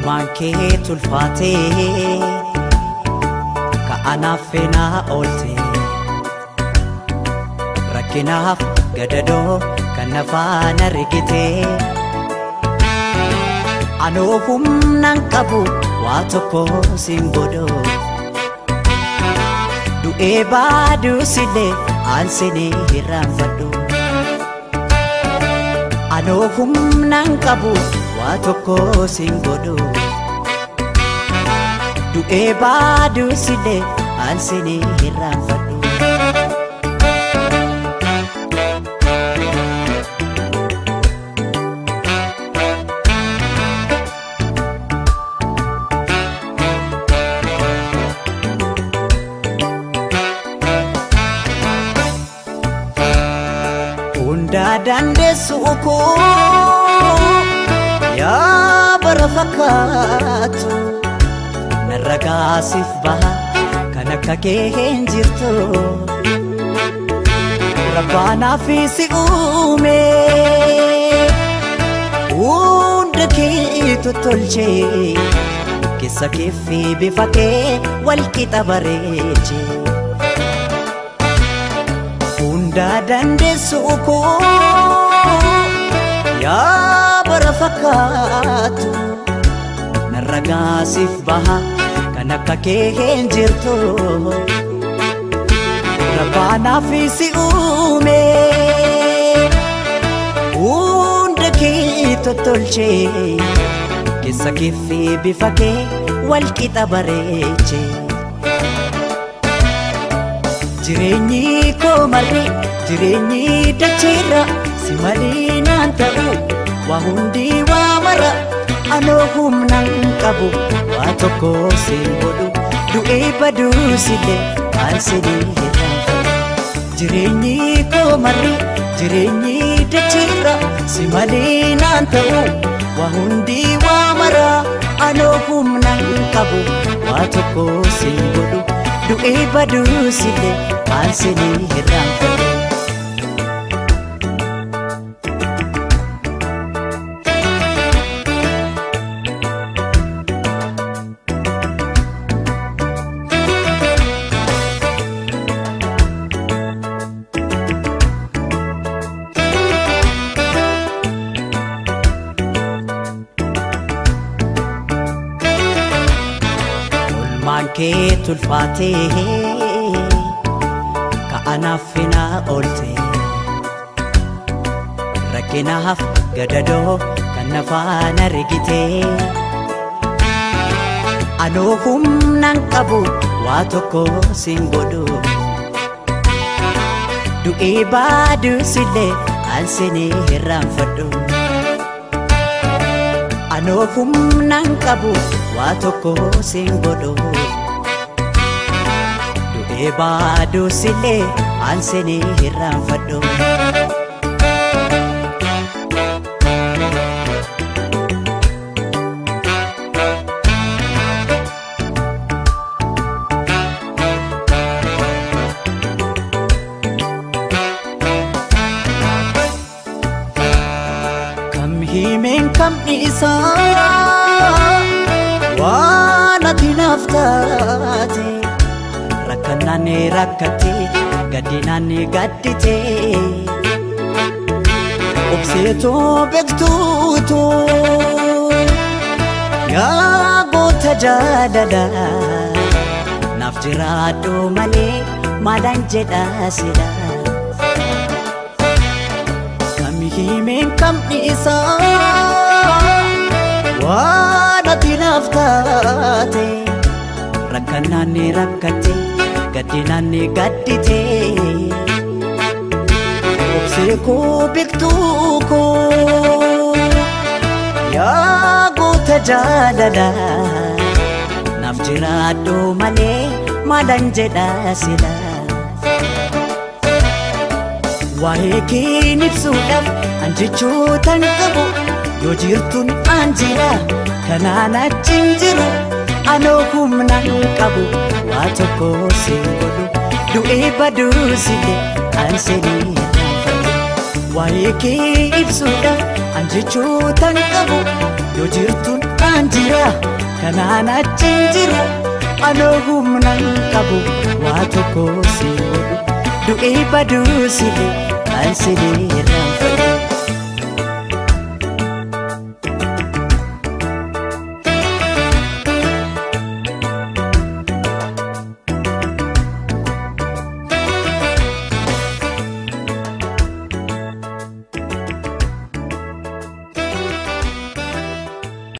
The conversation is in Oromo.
Olmaan kee tulfaatee ka'anaaf feenaa oolte rakkinaaf gadadoo kan nafaan argite anoo humnaan qabu waa tokko siin godhu du'ee baaduusillee aansinee hirraanfadhu anoo humnaan qabu waa tokko siin godhu du'ee baaduusillee aansinee hirraanfadhu. Hundaa dandeessu koo yaa bara fakkaatu narra gaasiif baha kan akka kee hin jirtu rabbaanaaf si uume hunda kee tottolchee keessa kee fi bifa kee wal qixa bareechee. Hundaa dandeessu koo yaa bara fakkaatu narra gaasiif baha kan akka kee hin jirtu rabbaanaaf si uume hunda kee tottolchee keessa kee fi bifa kee wal qixa bareechee. Jireenyi koo marri jireenyi dacheerra si malee naan ta'u waa hundi waa mara anoo humnaan qabu waa tokko siin godhu du'ee baduusillee aansinee hirraanfadhu. Jireenyi koo marri jireenyi dacheerra si malee naan ta'u waa hundi waa mara anoo humnaan qabu waa tokko siin godhu du'ee baduusillee aansinee hirraanfadhu. Olmaan kee tulfaatee ka'anaaf feenaa oolte rakkinaaf gadadoo kan nafaan argite anoo humnaan qabu waa tokko siin godhu du'ee baaduusillee aansinee hirraanfadhu anoo humnaan qabu waa tokko siin godhu du'ee baaduusillee aansinee hirraanfadhu. Kam himeen kam dhiisaa waan ati naaf taate rakkannaan rakkate gaddinaan gaddite obseetoo beektuutu yaa goota jaalala naaf jiraadhu malee maalaan jedha sila. Kam himeen kam dhiisaa waan ati naaf taate rakkannaan rakkate gaddinaan gaddite obsee koo beektuu koo yaa goota jaalala naaf jiraadhu malee maalaan jedha sila. Waa'ee kee ibsuudhaaf an jechootan qabu yoo jirtuun an jira kanaan achi hin jiru anoo humnaan qabu waa tokko siin godhu du'ee baduusillee aansinee hirraanfadhu. Waa'ee kee ibsuudhaaf an jechootan qabu yoo jirtuun an an jira kanaan achi hin jiru anoo humna hin qabu waa tokko si godhu du'ee baduu silee an silee irraanfadhu.